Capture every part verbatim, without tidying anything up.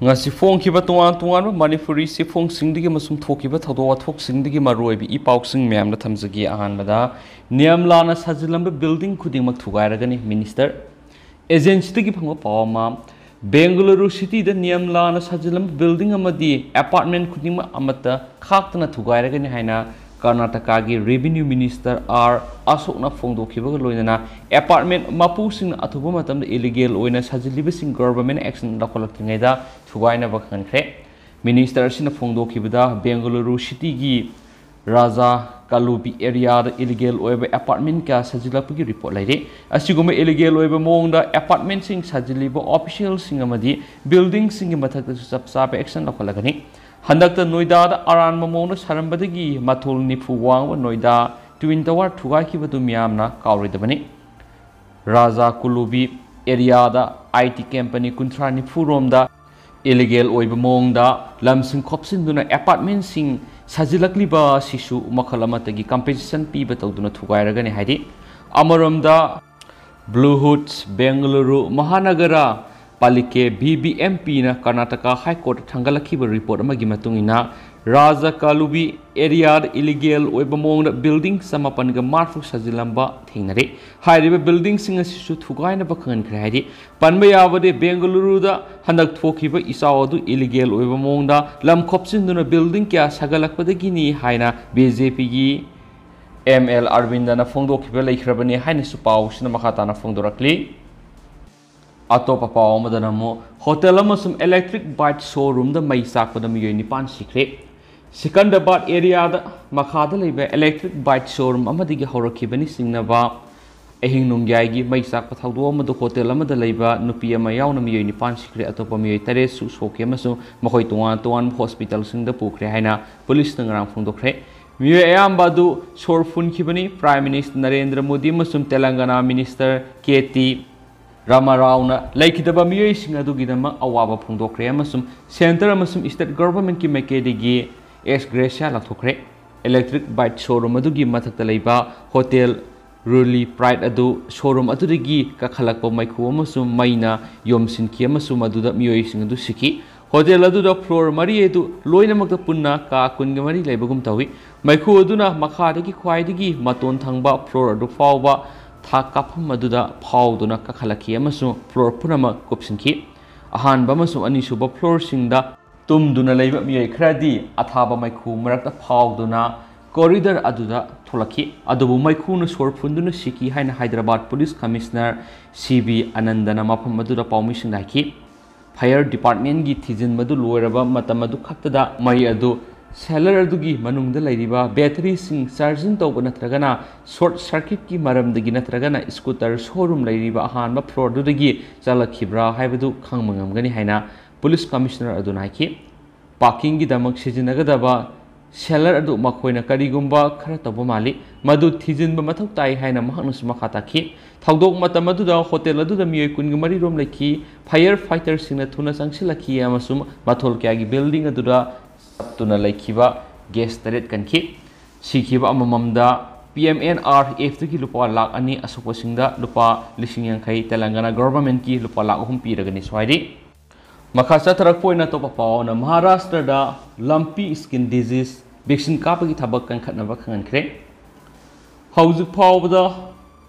ꯉꯁꯤ ꯐꯣꯡꯈꯤꯕ ꯇꯣꯉꯥꯟ ꯇꯣꯉꯥꯟꯕ ꯃꯅꯤꯄꯨꯔꯤ ꯆꯦꯐꯣꯡꯁꯤꯡꯗꯒꯤ ꯑꯃꯁꯨꯡ ꯊꯣꯛꯈꯤꯕ ꯊꯧꯗꯣꯛ ꯋꯥꯊꯣꯛꯁꯤꯡꯗꯒꯤ ꯃꯔꯨꯑꯣꯏꯕ ꯏ ꯄꯥꯎꯁꯤꯡ ꯃꯌꯥꯝꯗ ꯊꯝꯖꯒꯦ꯫ ꯑꯍꯥꯟꯕꯗ, ꯅꯤꯌꯝꯂꯥꯅ ꯁꯥꯖꯤꯜꯂꯝꯕ ꯕꯤꯜꯗꯤꯡ ꯈꯨꯗꯤꯡꯃꯛ ꯊꯨꯒꯥꯏꯔꯒꯅꯤ, ꯃꯤꯅꯤꯁꯇꯔ꯫ ꯑꯦꯖꯦꯟꯁꯤꯗꯒꯤ ꯐꯪꯕ ꯄꯥꯎ ꯑꯃ, ꯕꯦꯡꯒꯂꯨꯔꯨ ꯁꯤꯇꯤꯗ ꯅꯤꯌꯝꯂꯥꯅ ꯁꯥꯖꯤꯜꯂꯝꯕ ꯕꯤꯜꯗꯤꯡ ꯑꯃꯗꯤ ꯑꯦꯄꯥꯔꯠꯃꯦꯟ ꯈꯨꯗꯤꯡꯃꯛ ꯑꯃꯠꯇ ꯈꯥꯛꯇꯅ ꯊꯨꯒꯥꯏꯔꯒꯅꯤ ꯍꯥꯏꯅ ꯀꯔꯅꯥꯇꯀꯥꯒꯤ ꯔꯦꯚꯤꯅ꯭ꯌꯨ ꯃꯤꯅꯤꯁꯇꯔ ꯑꯥꯔ ꯑꯁꯣꯛꯅ ꯐꯣꯡꯗꯣꯛꯈꯤꯕꯒ ꯂꯣꯏꯅꯅ, ꯑꯦꯄꯥꯔꯠꯃꯦꯟ ꯃꯄꯨꯁꯤꯡꯅ ꯑꯊꯨꯕ ꯃꯇꯝꯗ ꯏꯂꯤꯒꯦꯜ ꯑꯣꯏꯅ ꯁꯥꯖꯤꯜꯂꯤꯕꯁꯤꯡ ꯒꯚꯔꯟꯃꯦꯟꯠ ꯑꯦꯛꯁꯟ ꯂꯧꯈꯠꯂꯛꯇ꯭ꯔꯤꯉꯩꯗ ꯊꯨꯒꯥꯏꯅꯕ ꯈꯪꯍꯟꯈ꯭ꯔꯦ꯫ ꯃꯤꯅꯤꯁꯇꯔ ꯑꯁꯤꯅ ꯐꯣꯡꯗꯣꯛꯈꯤꯕꯗ, ꯕꯦꯡꯒꯂꯨꯔꯨ ꯁꯤꯇꯤꯒꯤ ꯔꯥꯖꯥ ꯀꯥꯂꯨꯕꯤ ꯑꯦꯔꯤꯌꯥꯗ ꯏꯂꯤꯒꯦꯜ ꯑꯣꯏꯕ ꯑꯦꯄꯥꯔꯠꯃꯦꯟ ꯀꯌꯥ ꯁꯥꯖꯤꯜꯂꯛꯄꯒꯤ ꯔꯤꯄꯣꯔꯠ ꯂꯩꯔꯤ꯫ ꯑꯁꯤꯒꯨꯝꯕ ꯏꯂꯤꯒꯦꯜ ꯑꯣꯏꯕ ꯃꯑꯣꯡꯗ ꯑꯦꯄꯥꯔꯠꯃꯦꯟꯁꯤꯡ ꯁꯥꯖꯤꯜꯂꯤꯕ ꯑꯣꯐꯤꯁꯤꯌꯦꯜꯁꯤꯡ ꯑꯃꯗꯤ ꯕꯤꯜꯗꯤꯡꯁꯤꯡꯒꯤ ꯃꯊꯛꯇꯁꯨ ꯆꯞ ꯆꯥꯕ ꯑꯦꯛꯁꯟ ꯂꯧꯈꯠꯂꯒꯅꯤ꯫ ꯍꯟꯗꯛꯇ ꯅꯣꯏꯗꯥꯗ ꯑꯔꯥꯟꯕ ꯃꯑꯣꯡꯗ ꯁꯥꯔꯝꯕꯗꯒꯤ ꯃꯊꯣꯜ ꯅꯤꯐꯨ ꯋꯥꯡꯕ ꯅꯣꯏꯗꯥ ꯇ꯭ꯋꯤꯟ ꯇꯋꯥꯔ ꯊꯨꯒꯥꯏꯈꯤꯕꯗꯨ ꯃꯤꯌꯥꯝꯅ ꯀꯥꯎꯔꯣꯏꯗꯕꯅꯤ꯫ ꯔꯥꯖꯥ ꯀꯨꯂꯨꯕꯤ ꯑꯦꯔꯤꯌꯥꯗ ꯑꯥꯏ ꯇꯤ ꯀꯝꯄꯅꯤ ꯀꯨꯟꯊ꯭ꯔꯥ ꯅꯤꯐꯨ ꯔꯣꯝꯗ ꯏꯂꯤꯒꯦꯜ ꯑꯣꯏꯕ ꯃꯑꯣꯡꯗ ꯂꯝꯁꯤꯡ ꯈꯣꯞꯆꯤꯟꯗꯨꯅ ꯑꯦꯄꯥꯔꯠꯃꯦꯟꯁꯤꯡ ꯁꯥꯖꯤꯜꯂꯛꯂꯤꯕ ꯑꯁꯤꯁꯨ ꯃꯈꯜ ꯑꯃꯠꯇꯒꯤ ꯀꯝꯄꯦꯟꯁꯦꯁꯟ ꯄꯤꯕ ꯇꯧꯗꯨꯅ ꯊꯨꯒꯥꯏꯔꯒꯅꯤ ꯍꯥꯏꯔꯤ꯫ ꯑꯃꯔꯣꯝꯗ, ꯕ꯭ꯂꯨ ꯍꯨꯠꯁ Bengaluru Mahanagara Palike, B B M ꯄꯤꯅ ꯀꯔꯅꯥꯇꯀꯥ ꯍꯥꯏ ꯀꯣꯔꯠꯇ ꯊꯥꯡꯒꯠꯂꯛꯈꯤꯕ ꯔꯤꯄꯣꯔꯠ ꯑꯃꯒꯤ ꯃꯇꯨꯡ ꯏꯟꯅ, ꯔꯥꯖ ꯀꯥꯂꯨꯕꯤ ꯑꯦꯔꯤꯌꯥꯗ ꯏꯂꯤꯒꯦꯜ ꯑꯣꯏꯕ ꯃꯑꯣꯡꯗ ꯕꯤꯜꯗꯤꯡ ꯆꯃꯥꯄꯟꯒ ꯃꯔꯐꯨ ꯁꯥꯖꯤꯜꯂꯝꯕ ꯊꯦꯡꯅꯔꯦ꯫ ꯍꯥꯏꯔꯤꯕ ꯕꯤꯜꯗꯤꯡꯁꯤꯡ ꯑꯁꯤꯁꯨ ꯊꯨꯒꯥꯏꯅꯕ ꯈꯪꯍꯟꯈ꯭ꯔꯦ ꯍꯥꯏꯔꯤ꯫ ꯄꯟꯕ ꯌꯥꯕꯗꯤ, ꯕꯦꯡꯒꯂꯨꯔꯨꯗ ꯍꯟꯗꯛ ꯊꯣꯛꯈꯤꯕ ꯏꯆꯥꯎ ꯑꯗꯨ ꯏꯂꯤꯒꯦꯜ ꯑꯣꯏꯕ ꯃꯑꯣꯡꯗ ꯂꯝ ꯈꯣꯞꯆꯤꯟꯗꯨꯅ ꯕꯤꯜꯗꯤꯡ ꯀꯌꯥ ꯁꯥꯒꯠꯂꯛꯄꯗꯒꯤꯅꯤ ꯍꯥꯏꯅ ꯕꯤ ꯖꯦ ꯄꯤꯒꯤ ꯑꯦꯝ ꯑꯦꯜ ꯑꯔꯕꯤꯟꯗꯅ ꯐꯣꯡꯗꯣꯛꯈꯤꯕ ꯂꯩꯈ꯭ꯔꯕꯅꯤ ꯍꯥꯏꯅꯁꯨ ꯄꯥꯎꯁꯤꯅ ꯃꯈꯥ ꯇꯥꯅ ꯐꯣꯡꯗꯣꯔꯛꯂꯤ꯫ ꯑꯇꯣꯞꯄ ꯄꯥꯎ ꯑꯃꯗꯅ ꯑꯃꯨꯛ, ꯍꯣꯇꯦꯜ ꯑꯃꯁꯨꯡ ꯏꯂꯦꯛꯇ꯭ꯔꯤꯛ ꯕꯥꯏꯛ ꯁꯣꯔꯨꯝꯗ ꯃꯩ ꯆꯥꯛꯄꯗ ꯃꯤꯑꯣꯏ ꯅꯤꯄꯥꯟ ꯁꯤꯈ꯭ꯔꯦ꯫ ꯁꯤꯀꯟꯗꯔꯕꯥꯗ ꯑꯦꯔꯤꯌꯥꯗ ꯃꯈꯥꯗ ꯂꯩꯕ ꯏꯂꯦꯛꯇ꯭ꯔꯤꯛ ꯕꯥꯏꯛ ꯁꯣꯔꯨꯝ ꯑꯃꯗꯒꯤ ꯍꯧꯔꯛꯈꯤꯕꯅꯤ ꯆꯤꯡꯅꯕ ꯑꯍꯤꯡ ꯅꯣꯡꯌꯥꯏꯒꯤ ꯃꯩ ꯆꯥꯛꯄ ꯊꯧꯗꯣꯛ ꯑꯃꯗ ꯍꯣꯇꯦꯜ ꯑꯃꯗ ꯂꯩꯕ ꯅꯨꯄꯤ ꯑꯃ ꯌꯥꯎꯅ ꯃꯤꯑꯣꯏ ꯅꯤꯄꯥꯟ ꯁꯤꯈ꯭ꯔꯦ꯫ ꯑꯇꯣꯞꯄ ꯃꯤꯑꯣꯏ ꯇꯔꯦꯠꯁꯨ ꯁꯣꯛꯈꯤ ꯑꯃꯁꯨꯡ ꯃꯈꯣꯏ ꯇꯣꯉꯥꯟ ꯇꯣꯉꯥꯟꯕ ꯍꯣꯁꯄꯤꯇꯥꯜꯁꯤꯡꯗ ꯄꯨꯈ꯭ꯔꯦ ꯍꯥꯏꯅ ꯄꯨꯂꯤꯁꯅ ꯉꯔꯥꯡ ꯐꯣꯡꯗꯣꯛꯈ꯭ꯔꯦ꯫ ꯃꯤꯑꯣꯏ ꯑꯌꯥꯝꯕ ꯑꯗꯨ ꯁꯣꯔ ꯐꯨꯟꯈꯤꯕꯅꯤ꯫ ꯄ꯭ꯔꯥꯏꯝ ꯃꯤꯅꯤꯁꯇꯔ ꯅꯔꯦꯟꯗ꯭ꯔ ꯃꯣꯗꯤ ꯑꯃꯁꯨꯡ ꯇꯦꯂꯪꯒꯅꯥ ꯃꯤꯅꯤꯁꯇꯔ ꯀꯦ ꯇꯤ ꯔꯥꯃꯥꯔꯥꯎꯅ ꯂꯩꯈꯤꯗꯕ ꯃꯤꯑꯣꯏꯁꯤꯡ ꯑꯗꯨꯒꯤꯗꯃꯛ ꯑꯋꯥꯕ ꯐꯣꯡꯗꯣꯛꯈ꯭ꯔꯦ ꯑꯃꯁꯨꯡ ꯁꯦꯟꯇꯔ ꯑꯃꯁꯨꯡ ꯁ꯭ꯇꯦꯠ ꯒꯚꯔꯟꯃꯦꯟꯠꯀꯤ ꯃꯥꯏꯀꯩꯗꯒꯤ ꯑꯦꯛꯁ ꯒ꯭ꯔꯦꯁꯤꯌꯥ ꯂꯧꯊꯣꯛꯈ꯭ꯔꯦ꯫ ꯏꯂꯦꯛꯇ꯭ꯔꯤꯛ ꯕꯥꯏꯛ ꯁꯣꯔꯨꯝ ꯑꯗꯨꯒꯤ ꯃꯊꯛꯇ ꯂꯩꯕ ꯍꯣꯇꯦꯜ ꯔꯨꯂꯤ ꯄ꯭ꯔꯥꯏꯠ ꯑꯗꯨ ꯁꯣꯔꯨꯝ ꯑꯗꯨꯗꯒꯤ ꯀꯥꯈꯠꯂꯛꯄ ꯃꯩꯈꯨ ꯑꯃꯁꯨꯡ ꯃꯩꯅ ꯌꯣꯝꯁꯤꯟꯈꯤ ꯑꯃꯁꯨꯡ ꯃꯗꯨꯗ ꯃꯤꯑꯣꯏꯁꯤꯡ ꯑꯗꯨ ꯁꯤꯈꯤ꯫ ꯍꯣꯇꯦꯜ ꯑꯗꯨꯗ ꯐ꯭ꯂꯣꯔ ꯃꯔꯤ ꯑꯗꯨ ꯂꯣꯏꯅꯃꯛꯇ ꯄꯨꯟꯅ ꯀꯥ ꯀꯨꯟꯒ ꯃꯔꯤ ꯂꯩꯕꯒꯨꯝ ꯇꯧꯏ꯫ ꯃꯩꯈꯨ ꯑꯗꯨꯅ ꯃꯈꯥꯗꯒꯤ ꯈ꯭ꯋꯥꯏꯗꯒꯤ ꯃꯇꯣꯟ ꯊꯪꯕ ꯐ꯭ꯂꯣꯔ ꯑꯗꯨ ꯐꯥꯎꯕ ꯊꯥꯛ ꯀꯥꯞꯐꯝ ꯑꯗꯨꯗ ꯐꯥꯎꯗꯨꯅ ꯀꯥꯈꯠꯂꯛꯈꯤ ꯑꯃꯁꯨꯡ ꯐ꯭ꯂꯣꯔ ꯄꯨꯝꯅꯃꯛ ꯀꯨꯞꯁꯤꯟꯈꯤ꯫ ꯑꯍꯥꯟꯕ ꯑꯃꯁꯨꯡ ꯑꯅꯤꯁꯨꯕ ꯐ꯭ꯂꯣꯔꯁꯤꯡꯗ ꯇꯨꯝꯗꯨꯅ ꯂꯩꯕ ꯃꯤꯑꯣꯏ ꯈꯔꯗꯤ ꯑꯊꯥꯕ ꯃꯩꯈꯨ ꯃꯔꯛꯇ ꯐꯥꯎꯗꯨꯅ ꯀꯣꯔꯤꯗꯣꯔ ꯑꯗꯨꯗ ꯊꯣꯛꯂꯛꯈꯤ꯫ ꯑꯗꯨꯕꯨ ꯃꯩꯈꯨꯅ ꯁꯣꯔ ꯐꯨꯟꯗꯨꯅ ꯁꯤꯈꯤ ꯍꯥꯏꯅ Hyderabad police commissioner C B ꯑꯅꯟꯗꯅ ꯃꯐꯝ ꯑꯗꯨꯗ ꯄꯥꯎꯃꯤꯁꯤꯡꯗ ꯍꯥꯏꯈꯤ꯫ ꯐꯥꯌꯔ ꯗꯤꯄꯥꯔꯠꯃꯦꯟꯒꯤ ꯊꯤꯖꯤꯟꯕꯗꯨ ꯂꯣꯏꯔꯕ ꯃꯇꯝ ꯑꯗꯨ ꯈꯛꯇꯗ ꯃꯩ ꯑꯗꯨ ꯁꯦꯂꯔ ꯑꯗꯨꯒꯤ ꯃꯅꯨꯡꯗ ꯂꯩꯔꯤꯕ ꯕꯦꯇꯔꯤꯁꯤꯡ ꯆꯥꯔꯖꯤꯡ ꯇꯧꯕ ꯅꯠꯇ꯭ꯔꯒꯅ ꯁꯣꯔꯠ ꯁꯔꯀꯤꯠꯀꯤ ꯃꯔꯝꯗꯒꯤ ꯅꯠꯇ꯭ꯔꯒꯅ ꯁ꯭ꯀꯨꯇꯔ ꯁꯣꯔꯨꯝ ꯂꯩꯔꯤꯕ ꯑꯍꯥꯟꯕ ꯐ꯭ꯂꯣꯔꯗꯨꯗꯒꯤ ꯆꯠꯂꯛꯈꯤꯕ꯭ꯔꯥ ꯍꯥꯏꯕꯗꯨ ꯈꯪꯕ ꯉꯝꯒꯅꯤ ꯍꯥꯏꯅ ꯄꯨꯂꯤꯁ ꯀꯃꯤꯁꯅꯔ ꯑꯗꯨꯅ ꯍꯥꯏꯈꯤ꯫ ꯄꯥꯔꯀꯤꯡꯒꯤꯗꯃꯛ ꯁꯤꯖꯤꯟꯅꯒꯗꯕ ꯁꯦꯂꯔ ꯑꯗꯨ ꯃꯈꯣꯏꯅ ꯀꯔꯤꯒꯨꯝꯕ ꯈꯔ ꯇꯧꯕ ꯃꯥꯜꯂꯤ, ꯃꯗꯨ ꯊꯤꯖꯤꯟꯕ ꯃꯊꯧ ꯇꯥꯏ ꯍꯥꯏꯅ ꯃꯍꯥꯛꯅꯁꯨ ꯃꯈꯥ ꯇꯥꯈꯤ꯫ ꯊꯧꯗꯣꯛ ꯃꯇꯝ ꯑꯗꯨꯗ ꯍꯣꯇꯦꯜ ꯑꯗꯨꯗ ꯃꯤꯑꯣꯏ ꯀꯨꯟꯒ ꯃꯔꯤ ꯔꯣꯝ ꯂꯩꯈꯤ꯫ ꯐꯥꯌꯔ ꯐꯥꯏꯇꯔꯁꯤꯡꯅ ꯊꯨꯅ ꯆꯪꯁꯤꯜꯂꯛꯈꯤ ꯑꯃꯁꯨꯡ ꯃꯊꯣꯜ ꯀꯌꯥꯒꯤ ꯕꯤꯜꯗꯤꯡ ꯑꯗꯨꯗ ꯆꯞꯇꯨꯅ ꯂꯩꯈꯤꯕ ꯒꯦꯁ ꯇꯔꯦꯠ ꯀꯟꯈꯤ꯫ ꯁꯤꯈꯤꯕ ꯑꯃꯃꯝꯗ ꯄꯤ ꯑꯦꯝ ꯑꯦꯟ ꯑꯥꯔ ꯑꯦꯐꯇꯒꯤ ꯂꯨꯄꯥ ꯂꯥꯈ ꯑꯅꯤ, ꯑꯁꯣꯛꯄꯁꯤꯡꯗ ꯂꯨꯄꯥ ꯂꯤꯁꯤꯡ ꯌꯥꯡꯈꯩ, ꯇꯦꯂꯪꯒꯅꯥ ꯒꯣꯚꯔꯟꯃꯦꯟꯠꯀꯤ ꯂꯨꯄꯥ ꯂꯥꯈ ꯑꯍꯨꯝ ꯄꯤꯔꯒꯅꯤ ꯁ꯭ꯋꯥꯏꯔꯤ꯫ ꯃꯈꯥ ꯆꯠꯊꯔꯛꯄ ꯑꯣꯏꯅ ꯑꯇꯣꯞꯄ ꯄꯥꯎ ꯑꯃꯅ ꯃꯍꯥꯔꯥꯁꯇ꯭ꯔꯗ ꯂꯝꯄꯤ ꯁ꯭ꯀꯤꯟ ꯗꯤꯖꯤꯁ ꯚꯦꯛꯁꯤꯟ ꯀꯥꯞꯄꯒꯤ ꯊꯕꯛ ꯀꯟꯈꯠꯅꯕ ꯈꯪꯍꯟꯈ꯭ꯔꯦ꯫ ꯍꯧꯖꯤꯛ ꯐꯥꯎꯕꯗ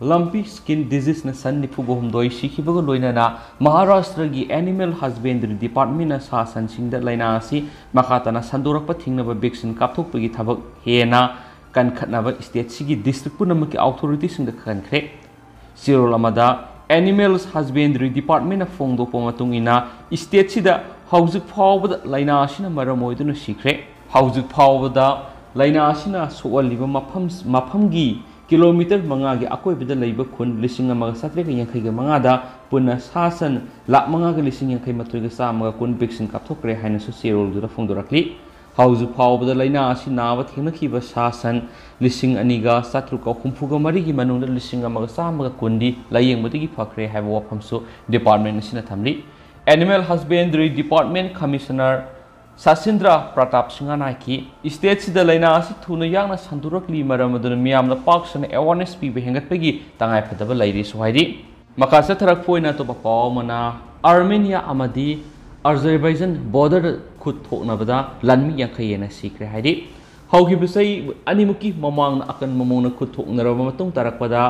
ꯂꯝꯄꯤ ꯁ꯭ꯀꯤꯟ ꯗꯤꯖꯤꯁꯅ ꯁꯟ ꯅꯤꯐꯨꯒ ꯍꯨꯝꯗꯣꯏ ꯁꯤꯈꯤꯕꯒ ꯂꯣꯏꯅꯅ ꯃꯍꯥꯔꯥꯁꯇ꯭ꯔꯒꯤ ꯑꯦꯅꯤꯃꯦꯜ ꯍꯁꯕꯦꯟꯗ꯭ꯔꯤ ꯗꯤꯄꯥꯔꯠꯃꯦꯟꯅ ꯁꯥ ꯁꯟꯁꯤꯡꯗ ꯂꯥꯏꯅꯥ ꯑꯁꯤ ꯃꯈꯥ ꯇꯥꯅ ꯁꯟꯗꯣꯔꯛꯄ ꯊꯤꯡꯅꯕ ꯚꯦꯛꯁꯤꯟ ꯀꯥꯞꯊꯣꯛꯄꯒꯤ ꯊꯕꯛ ꯍꯦꯟꯅ ꯀꯟꯈꯠꯅꯕ ꯁ꯭ꯇꯦꯠꯁꯤꯒꯤ ꯗꯤꯁꯇ꯭ꯔꯤꯛ ꯄꯨꯝꯅꯃꯛꯀꯤ ꯑꯣꯊꯣꯔꯤꯇꯤꯁꯤꯡꯗ ꯈꯪꯍꯟꯈ꯭ꯔꯦ꯫ ꯆꯦꯔꯣꯜ ꯑꯃꯗ ꯑꯦꯅꯤꯃꯦꯜꯁ ꯍꯁꯕꯦꯟꯗ꯭ꯔꯤ ꯗꯤꯄꯥꯔꯠꯃꯦꯟꯅ ꯐꯣꯡꯗꯣꯛꯄ ꯃꯇꯨꯡ ꯏꯟꯅ, ꯁ꯭ꯇꯦꯠꯁꯤꯗ ꯍꯧꯖꯤꯛ ꯐꯥꯎꯕꯗ ꯂꯥꯏꯅꯥ ꯑꯁꯤꯅ ꯃꯔꯝ ꯑꯣꯏꯗꯨꯅ ꯁꯤꯈ꯭ꯔꯦ꯫ ꯍꯧꯖꯤꯛ ꯐꯥꯎꯕꯗ ꯂꯥꯏꯅꯥ ꯑꯁꯤꯅ ꯁꯣꯛꯍꯜꯂꯤꯕ ꯃꯐꯝ, ꯃꯐꯝꯒꯤ ꯀꯤꯂꯣꯃꯤꯇꯔ ꯃꯉꯥꯒꯤ ꯑꯀꯣꯏꯕꯗ ꯂꯩꯕ ꯈꯨꯟ ꯂꯤꯁꯤꯡ ꯑꯃꯒ ꯆꯥꯇ꯭ꯔꯦꯠꯀ ꯌꯥꯡꯈꯩꯒ ꯃꯉꯥꯗ ꯄꯨꯟꯅ ꯁꯥ ꯁꯟ ꯂꯥꯈ ꯃꯉꯥꯒ ꯂꯤꯁꯤꯡ ꯌꯥꯡꯈꯩ ꯃꯥꯊꯣꯏꯒ ꯆꯥꯝꯃꯒ ꯀꯨꯟ ꯚꯦꯛꯁꯤꯟ ꯀꯥꯞꯊꯣꯛꯈ꯭ꯔꯦ ꯍꯥꯏꯅꯁꯨ ꯆꯦꯔꯣꯜꯗꯨꯗ ꯐꯣꯡꯗꯣꯔꯛꯂꯤ꯫ ꯍꯧꯖꯤꯛ ꯐꯥꯎꯕꯗ ꯂꯥꯏꯅꯥ ꯑꯁꯤ ꯅꯥꯕ ꯊꯦꯡꯅꯈꯤꯕ ꯁꯥ ꯁꯟ ꯂꯤꯁꯤꯡ ꯑꯅꯤꯒ ꯆꯥꯇ꯭ꯔꯨꯛꯀ ꯍꯨꯝꯐꯨꯒ ꯃꯔꯤꯒꯤ ꯃꯅꯨꯡꯗ ꯂꯤꯁꯤꯡ ꯑꯃꯒ ꯆꯥꯝꯃꯒ ꯀꯨꯟꯗꯤ ꯂꯥꯏꯌꯦꯡꯕꯗꯒꯤ ꯐꯈ꯭ꯔꯦ ꯍꯥꯏꯕ ꯋꯥꯐꯝꯁꯨ ꯗꯤꯄꯥꯔꯠꯃꯦꯟ ꯑꯁꯤꯅ ꯊꯝꯂꯤ꯫ Animal husbandry department commissioner ꯁꯥꯁꯤꯟꯗ꯭ꯔ Pratap ꯁꯤꯡꯍꯅ ꯍꯥꯏꯈꯤ, ꯁ꯭ꯇꯦꯠꯁꯤꯗ ꯂꯥꯏꯅꯥ ꯑꯁꯤ ꯊꯨꯅ ꯌꯥꯡꯅ ꯁꯟꯗꯣꯔꯛꯂꯤ, ꯃꯔꯝ ꯑꯗꯨꯅ ꯃꯤꯌꯥꯝꯅ ꯄꯥꯛ ꯁꯟꯅ ꯑꯦꯋꯥꯔꯅꯦꯁ ꯄꯤꯕ ꯍꯦꯟꯒꯠꯄꯒꯤ ꯇꯉꯥꯏꯐꯗꯕ ꯂꯩꯔꯤꯁꯨ ꯍꯥꯏꯔꯤ꯫ ꯃꯈꯥ ꯆꯠꯊꯔꯛꯄ ꯑꯣꯏꯅ ꯑꯇꯣꯞꯄ ꯄꯥꯎ ꯑꯃꯅ, ꯑꯥꯔꯃꯦꯅꯤꯌꯥ ꯑꯃꯗꯤ ꯑꯖꯔꯕꯥꯏꯖꯟ ꯕꯣꯔꯗꯔꯗ ꯈꯨꯠ ꯊꯣꯛꯅꯕꯗ ꯂꯥꯟꯃꯤ ꯌꯥꯡꯈꯩ ꯍꯦꯟꯅ ꯁꯤꯈ꯭ꯔꯦ ꯍꯥꯏꯔꯤ꯫ ꯍꯧꯈꯤꯕ ꯆꯍꯤ ꯑꯅꯤꯃꯨꯛꯀꯤ ꯃꯃꯥꯡꯗ ꯑꯀꯟꯕ ꯃꯑꯣꯡꯗ ꯈꯨꯠ ꯊꯣꯛꯅꯔꯕ ꯃꯇꯨꯡ ꯇꯥꯔꯛꯄꯗ,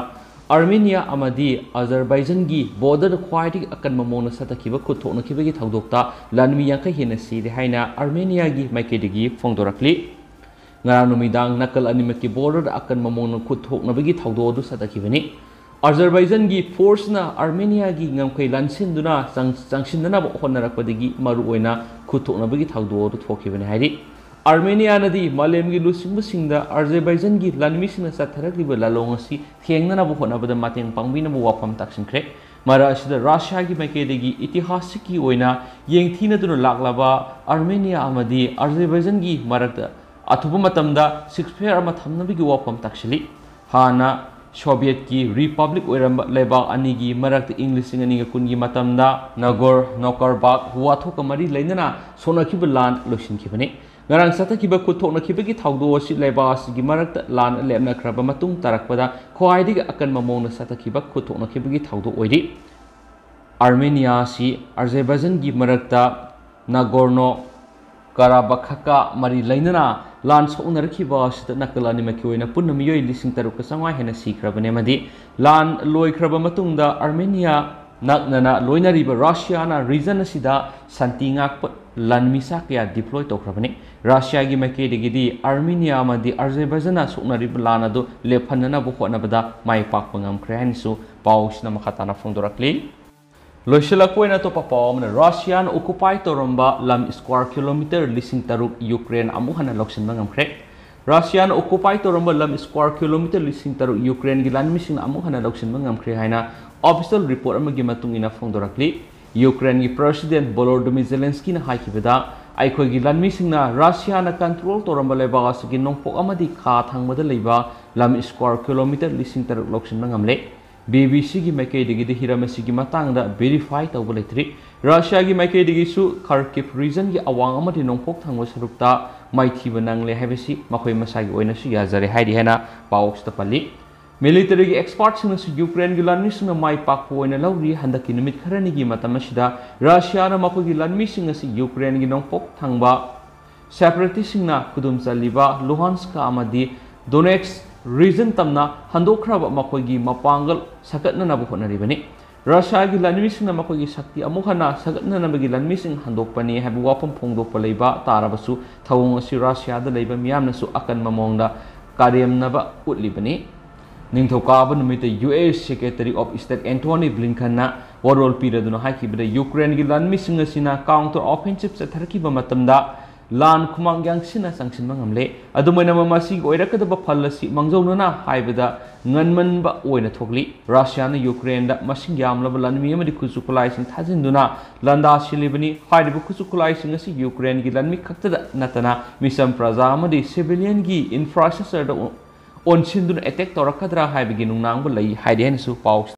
ꯑꯥꯔꯃꯦꯅꯤꯌꯥ ꯑꯃꯗꯤ ꯑꯖꯔꯕꯥꯏꯖꯟꯒꯤ ꯕꯣꯔꯗꯔꯗ ꯈ꯭ꯋꯥꯏꯗꯒꯤ ꯑꯀꯟꯕ ꯃꯑꯣꯡꯗ ꯆꯠꯊꯈꯤꯕ ꯈꯨꯠ ꯊꯣꯛꯅꯈꯤꯕꯒꯤ ꯊꯧꯗꯣꯛꯇ ꯂꯥꯟꯃꯤ ꯌꯥꯡꯈꯩ ꯍꯦꯟꯅ ꯁꯤꯔꯦ ꯍꯥꯏꯅ ꯑꯥꯔꯃꯦꯅꯤꯌꯥꯒꯤ ꯃꯥꯏꯀꯩꯗꯒꯤ ꯐꯣꯡꯗꯣꯔꯛꯂꯤ꯫ ꯉꯔꯥꯡ ꯅꯨꯃꯤꯗꯥꯡ ꯅꯥꯀꯜ ꯑꯅꯤꯃꯛꯀꯤ ꯕꯣꯔꯗꯔꯗ ꯑꯀꯟꯕ ꯃꯑꯣꯡꯗ ꯈꯨꯠ ꯊꯣꯛꯅꯕꯒꯤ ꯊꯧꯗꯣꯛ ꯑꯗꯨ ꯆꯠꯊꯈꯤꯕꯅꯤ꯫ ꯑꯖꯔꯕꯥꯏꯖꯟꯒꯤ ꯐꯣꯔꯁꯅ ꯑꯥꯔꯃꯦꯅꯤꯌꯥꯒꯤ ꯉꯝꯈꯩ ꯂꯥꯟꯁꯤꯟꯗꯨꯅ ꯆꯪ-, ꯆꯪꯁꯤꯟꯅꯅꯕ ꯍꯣꯠꯅꯔꯛꯄꯗꯒꯤ ꯃꯔꯨꯑꯣꯏꯅ ꯈꯨꯠ ꯊꯣꯛꯅꯕꯒꯤ ꯊꯧꯗꯣꯛ ꯑꯗꯨ ꯊꯣꯛꯈꯤꯕꯅꯤ ꯍꯥꯏꯔꯤ꯫ ꯑꯥꯔꯃꯦꯅꯤꯌꯥꯅꯗꯤ ꯃꯥꯂꯦꯝꯒꯤ ꯂꯨꯆꯤꯡꯕꯁꯤꯡꯗ ꯑꯖꯔꯕꯥꯏꯖꯟꯒꯤ ꯂꯥꯟꯃꯤꯁꯤꯡꯅ ꯆꯠꯊꯔꯛꯂꯤꯕ ꯂꯥꯂꯣꯡ ꯑꯁꯤ ꯊꯦꯡꯅꯅꯕ ꯍꯣꯠꯅꯕꯗ ꯃꯇꯦꯡ ꯄꯥꯡꯕꯤꯅꯕ ꯋꯥꯐꯝ ꯇꯥꯛꯁꯤꯟꯈ꯭ꯔꯦ꯫ ꯃꯔꯛ ꯑꯁꯤꯗ ꯔꯁꯤꯌꯥꯒꯤ ꯃꯥꯏꯀꯩꯗꯒꯤ ꯏꯇꯤꯍꯥꯁꯤꯛꯀꯤ ꯑꯣꯏꯅ ꯌꯦꯡꯊꯤꯅꯗꯨꯅ ꯂꯥꯛꯂꯕ ꯑꯥꯔꯃꯦꯅꯤꯌꯥ ꯑꯃꯗꯤ ꯑꯖꯔꯕꯥꯏꯖꯟꯒꯤ ꯃꯔꯛꯇ ꯑꯊꯨꯕ ꯃꯇꯝꯗ ꯁꯤꯁꯐꯌꯔ ꯑꯃ ꯊꯝꯅꯕꯒꯤ ꯋꯥꯐꯝ ꯇꯥꯛꯁꯤꯜꯂꯤ꯫ ꯍꯥꯟꯅ ꯁꯣꯚꯤꯌꯦꯠꯀꯤ ꯔꯤꯄꯕ꯭ꯂꯤꯛ ꯑꯣꯏꯔꯝꯕ ꯂꯩꯕꯥꯛ ꯑꯅꯤꯒꯤ ꯃꯔꯛꯇ ꯏꯪ ꯂꯤꯁꯤꯡ ꯑꯅꯤꯒ ꯀꯨꯟꯒꯤ ꯃꯇꯝꯗ ꯅꯥꯒꯣꯔꯅꯣ ꯀꯥꯔꯥꯕꯥꯈ ꯋꯥꯊꯣꯛꯀ ꯃꯔꯤ ꯂꯩꯅꯅ ꯁꯣꯛꯅꯈꯤꯕ ꯂꯥꯟ ꯂꯣꯏꯁꯤꯟꯈꯤꯕꯅꯤ꯫ ꯉꯔꯥꯡ ꯆꯠꯊꯈꯤꯕ ꯈꯨꯠ ꯊꯣꯛꯅꯈꯤꯕꯒꯤ ꯊꯧꯗꯣꯛ ꯑꯁꯤ ꯂꯩꯕꯥꯛ ꯑꯁꯤꯒꯤ ꯃꯔꯛꯇ ꯂꯥꯟ ꯂꯦꯞꯅꯈ꯭ꯔꯕ ꯃꯇꯨꯡ ꯇꯥꯔꯛꯄꯗ ꯈ꯭ꯋꯥꯏꯗꯒꯤ ꯑꯀꯟꯕ ꯃꯑꯣꯡꯗ ꯆꯠꯊꯈꯤꯕ ꯈꯨꯠ ꯊꯣꯛꯅꯈꯤꯕꯒꯤ ꯊꯧꯗꯣꯛ ꯑꯣꯏꯔꯤ꯫ ꯑꯥꯔꯃꯦꯅꯤꯌꯥ ꯑꯁꯤ ꯑꯖꯔꯕꯥꯏꯖꯟꯒꯤ ꯃꯔꯛꯇ ꯅꯥꯒꯣꯔꯅꯣ ꯀꯥꯔꯥꯕꯥꯈꯀ ꯃꯔꯤ ꯂꯩꯅꯅ ꯂꯥꯟ ꯁꯣꯛꯅꯔꯛꯈꯤꯕ ꯑꯁꯤꯗ ꯅꯥꯀꯜ ꯑꯅꯤꯃꯛꯀꯤ ꯑꯣꯏꯅ ꯄꯨꯟꯅ ꯃꯤꯑꯣꯏ ꯂꯤꯁꯤꯡ ꯇꯔꯨꯛꯀ ꯆꯥꯝꯃꯉꯥ ꯍꯦꯟꯅ ꯁꯤꯈ꯭ꯔꯕꯅꯤ, ꯑꯃꯗꯤ ꯂꯥꯟ ꯂꯣꯏꯈ꯭ꯔꯕ ꯃꯇꯨꯡꯗ ꯑꯥꯔꯃꯦꯅꯤꯌꯥ ꯅꯛꯅꯅ ꯂꯣꯏꯅꯔꯤꯕ ꯔꯁꯤꯌꯥꯅ ꯔꯤꯖꯟ ꯑꯁꯤꯗ ꯁꯥꯟꯇꯤ ꯉꯥꯛꯄ ꯂꯥꯟꯃꯤꯁꯥ ꯀꯌꯥ ꯗꯤꯄ꯭ꯂꯣꯏ ꯇꯧꯈ꯭ꯔꯕꯅꯤ꯫ ꯔꯁꯤꯌꯥꯒꯤ ꯃꯥꯏꯀꯩꯗꯒꯤꯗꯤ ꯑꯥꯔꯃꯦꯅꯤꯌꯥ ꯑꯃꯗꯤ ꯑꯖꯔꯕꯥꯏꯖꯟꯅ ꯁꯣꯛꯅꯔꯤꯕ ꯂꯥꯟ ꯑꯗꯨ ꯂꯦꯞꯍꯟꯅꯅꯕ ꯍꯣꯠꯅꯕꯗ ꯃꯥꯏ ꯄꯥꯛꯄ ꯉꯝꯈ꯭ꯔꯦ ꯍꯥꯏꯅꯁꯨ ꯄꯥꯎꯁꯤꯅ ꯃꯈꯥ ꯇꯥꯅ ꯐꯣꯡꯗꯣꯔꯛꯂꯤ꯫ ꯂꯣꯏꯁꯤꯜꯂꯛꯄ ꯑꯣꯏꯅ ꯑꯇꯣꯞꯄ ꯄꯥꯎ ꯑꯃꯅ, ꯔꯁꯤꯌꯥꯅ ꯑꯣꯀꯨꯄꯥꯏ ꯇꯧꯔꯝꯕ ꯂꯝ ꯁ꯭ꯀ꯭ꯋꯥꯔ ꯀꯤꯂꯣꯃꯤꯇꯔ ꯂꯤꯁꯤꯡ ꯇꯔꯨꯛ ꯌꯨꯀ꯭ꯔꯦꯟ ꯑꯃꯨꯛ ꯍꯟꯅ ꯂꯧꯁꯤꯟꯕ ꯉꯝꯈ꯭ꯔꯦ꯫ ꯔꯁꯤꯌꯥꯅ ꯑꯣꯀꯨꯄꯥꯏ ꯇꯧꯔꯝꯕ ꯂꯝ ꯁ꯭ꯀ꯭ꯋꯥꯔ ꯀꯤꯂꯣꯃꯤꯇꯔ ꯂꯤꯁꯤꯡ ꯇꯔꯨꯛ ꯌꯨꯀ꯭ꯔꯦꯟꯒꯤ ꯂꯥꯟꯃꯤꯁꯤꯡꯅ ꯑꯃꯨꯛ ꯍꯟꯅ ꯂꯧꯁꯤꯟꯕ ꯉꯝꯈ꯭ꯔꯦ ꯍꯥꯏꯅ ꯑꯣꯐꯤꯁꯤꯌꯦꯜ ꯔꯤꯄꯣꯔꯠ ꯑꯃꯒꯤ ꯃꯇꯨꯡ ꯏꯟꯅ ꯐꯣꯡꯗꯣꯔꯛꯂꯤ꯫ ꯌꯨꯀ꯭ꯔꯦꯟꯒꯤ ꯄ꯭ꯔꯦꯁꯤꯗꯦꯟꯠ ꯚꯣꯂꯣꯗꯤꯃꯤꯔ ꯖꯦꯂꯦꯟꯁꯀꯤꯅ ꯍꯥꯏꯈꯤꯕꯗ, ꯑꯩꯈꯣꯏꯒꯤ ꯂꯥꯟꯃꯤꯁꯤꯡꯅ ꯔꯁꯤꯌꯥꯅ ꯀꯟꯇ꯭ꯔꯣꯜ ꯇꯧꯔꯝꯕ ꯂꯩꯕꯥꯛ ꯑꯁꯤꯒꯤ ꯅꯣꯡꯄꯣꯛ ꯑꯃꯗꯤ ꯈꯥ ꯊꯪꯕꯗ ꯂꯩꯕ ꯂꯝ ꯁ꯭ꯀ꯭ꯋꯥꯔ ꯀꯤꯂꯣꯃꯤꯇꯔ ꯂꯤꯁꯤꯡ ꯇꯔꯨꯛ ꯂꯧꯁꯤꯟꯕ ꯉꯝꯂꯦ꯫ ꯕꯤ ꯕꯤ ꯁꯤꯒꯤ ꯃꯥꯏꯀꯩꯗꯒꯤꯗꯤ ꯍꯤꯔꯝ ꯑꯁꯤꯒꯤ ꯃꯇꯥꯡꯗ verify ꯇꯧꯕ ꯂꯩꯇ꯭ꯔꯤ꯫ ꯔꯁꯤꯌꯥꯒꯤ ꯃꯥꯏꯀꯩꯗꯒꯤꯁꯨ Kharkiv regionꯒꯤ ꯑꯋꯥꯡ ꯑꯃꯗꯤ ꯅꯣꯡꯄꯣꯛ ꯊꯪꯕ ꯁꯔꯨꯛꯇ ꯃꯥꯏꯊꯤꯕ ꯅꯪꯂꯦ ꯍꯥꯏꯕꯁꯤ ꯃꯈꯣꯏ ꯃꯁꯥꯒꯤ ꯑꯣꯏꯅꯁꯨ ꯌꯥꯖꯔꯦ ꯍꯥꯏꯔꯤ ꯍꯥꯏꯅ ꯄꯥꯎ ꯑꯁꯤꯗ ꯄꯜꯂꯤ꯫ Militaryꯒꯤ expertꯁꯤꯡꯅꯁꯨ ꯌꯨꯀ꯭ꯔꯦꯟꯒꯤ ꯂꯥꯟꯃꯤꯁꯤꯡꯅ ꯃꯥꯏ ꯄꯥꯛꯄ ꯑꯣꯏꯅ ꯂꯧꯔꯤ꯫ ꯍꯟꯗꯛꯀꯤ ꯅꯨꯃꯤꯠ ꯈꯔꯅꯤꯒꯤ ꯃꯇꯝ ꯑꯁꯤꯗ ꯔꯁꯤꯌꯥꯅ ꯃꯈꯣꯏꯒꯤ ꯂꯥꯟꯃꯤꯁꯤꯡ ꯑꯁꯤ ꯌꯨꯀ꯭ꯔꯦꯟꯒꯤ ꯅꯣꯡꯄꯣꯛ ꯊꯪꯕ separatistꯁꯤꯡꯅ ꯈꯨꯗꯨꯝ ꯆꯜꯂꯤꯕ Luhansk ꯑꯃꯗꯤ Donetsk region ꯇꯝꯅ ꯍꯟꯗꯣꯛꯈ꯭ꯔꯕ ꯃꯈꯣꯏꯒꯤ ꯃꯄꯥꯡꯒꯜ ꯁꯥꯒꯠꯅꯅꯕ ꯍꯣꯠꯅꯔꯤꯕꯅꯤ꯫ ꯔꯁꯤꯌꯥꯒꯤ ꯂꯥꯟꯃꯤꯁꯤꯡꯅ ꯃꯈꯣꯏꯒꯤ ꯁꯛꯇꯤ ꯑꯃꯨꯛ ꯍꯟꯅ ꯁꯥꯒꯠꯅꯅꯕꯒꯤ ꯂꯥꯟꯃꯤꯁꯤꯡ ꯍꯟꯗꯣꯛꯄꯅꯤ ꯍꯥꯏꯕ ꯋꯥꯐꯝ ꯐꯣꯡꯗꯣꯛꯄ ꯂꯩꯕ ꯇꯥꯔꯕꯁꯨ, ꯊꯧꯑꯣꯡ ꯑꯁꯤ ꯔꯁꯤꯌꯥꯗ ꯂꯩꯕ ꯃꯤꯌꯥꯝꯅꯁꯨ ꯑꯀꯟꯕ ꯃꯑꯣꯡꯗ ꯀꯥꯔꯦꯝꯅꯕ ꯎꯠꯂꯤꯕꯅꯤ꯫ ꯅꯤꯡꯊꯧꯀꯥꯕ ꯅꯨꯃꯤꯠꯇ U S Secretary of State Antony Blinkenꯅ ꯋꯥꯔꯣꯜ ꯄꯤꯔꯗꯨꯅ ꯍꯥꯏꯈꯤꯕꯗ, ꯌꯨꯀ꯭ꯔꯦꯟꯒꯤ ꯂꯥꯟꯃꯤꯁꯤꯡ ꯑꯁꯤꯅ counter offensive ꯆꯠꯊꯔꯛꯈꯤꯕ ꯃꯇꯝꯗ ꯂꯥꯟ ꯈꯨꯃꯥꯡ ꯌꯥꯡꯁꯤꯟꯅ ꯆꯪꯁꯤꯟꯕ ꯉꯝꯂꯦ꯫ ꯑꯗꯨꯝ ꯑꯣꯏꯅꯃꯛ, ꯃꯁꯤꯒꯤ ꯑꯣꯏꯔꯛꯀꯗꯕ ꯐꯜ ꯑꯁꯤ ꯃꯥꯡꯖꯧꯅꯅ ꯍꯥꯏꯕꯗ ꯉꯟꯃꯟꯕ ꯑꯣꯏꯅ ꯊꯣꯛꯂꯤ꯫ ꯔꯁꯤꯌꯥꯅ ꯌꯨꯀ꯭ꯔꯦꯟꯗ ꯃꯁꯤꯡ ꯌꯥꯝꯂꯕ ꯂꯥꯟꯃꯤ ꯑꯃꯗꯤ ꯈꯨꯠꯁꯨ ꯈꯨꯠꯂꯥꯏꯁꯤꯡ ꯊꯥꯖꯤꯟꯗꯨꯅ ꯂꯥꯟꯗꯥ ꯁꯤꯜꯂꯤꯕꯅꯤ꯫ ꯍꯥꯏꯔꯤꯕ ꯈꯨꯠꯁꯨ ꯈꯨꯠꯂꯥꯏꯁꯤꯡ ꯑꯁꯤ ꯌꯨꯀ꯭ꯔꯦꯟꯒꯤ ꯂꯥꯟꯃꯤ ꯈꯛꯇꯗ ꯅꯠꯇꯅ ꯃꯤꯆꯝ ꯄ꯭ꯔꯖꯥ ꯑꯃꯗꯤ civilianꯒꯤ infrastructureꯗ ꯑꯣꯟꯁꯤꯟꯗꯨꯅ attack ꯇꯧꯔꯛꯀꯗ꯭ꯔꯥ ꯍꯥꯏꯕꯒꯤ ꯅꯨꯡꯅꯥꯡꯕ ꯂꯩ ꯍꯥꯏꯔꯤ ꯍꯥꯏꯅꯁꯨ ꯄꯥꯎ